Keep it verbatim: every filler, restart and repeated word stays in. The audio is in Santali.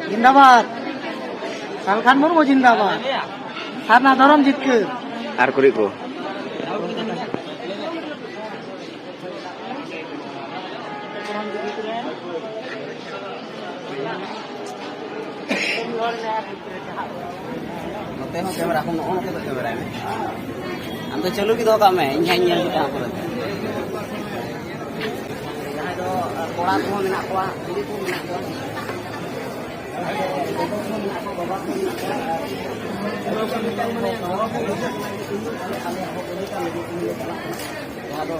ᱡᱤᱱᱫᱟᱵᱟᱫ᱾ ᱥᱟᱞᱠᱷᱟᱱ ᱢᱩᱨᱢᱩ ᱡᱤᱱᱫᱟᱵᱟᱫ᱾ ᱥᱟᱨᱱᱟ ᱫᱷᱚᱨᱚᱢ ᱡᱤᱛᱠᱟᱹᱨ᱾ ᱟᱨ ᱠᱩᱲᱤ ᱠᱚ᱾ ᱱᱚᱛᱮ ᱦᱚᱸ ᱠᱮᱢᱮᱨᱟ ᱠᱚ, ᱱᱚᱜᱼᱚ ᱱᱚᱛᱮ ᱫᱚ ᱠᱮᱢᱮᱨᱟᱭ ᱢᱮ᱾ ᱟᱢ ᱫᱚ ᱪᱟᱹᱞᱩ ᱜᱮ ᱫᱚᱦᱚ ᱠᱟᱜ ᱢᱮ, ᱤᱧ ᱦᱟᱸᱜ ᱤᱧ ᱧᱮᱞ ᱠᱮᱫᱟ ᱯᱚᱨᱮ ᱛᱮ᱾ ᱡᱟᱦᱟᱸᱭ ᱫᱚ ᱠᱚᱲᱟ ᱠᱚᱦᱚᱸ ᱢᱮᱱᱟᱜ ᱠᱚᱣᱟ, ᱠᱩᱲᱤ ᱠᱚ ᱢᱮᱱᱟᱜ ᱠᱚᱣᱟ, ᱜᱚᱜᱚ ᱠᱚ ᱢᱮᱱᱟᱜ ᱠᱚᱣᱟ, ᱵᱟᱵᱟ ᱠᱚ ᱢᱮᱱᱟᱜ ᱠᱚᱣᱟ᱾ ᱡᱟᱦᱟᱸ ᱫᱚ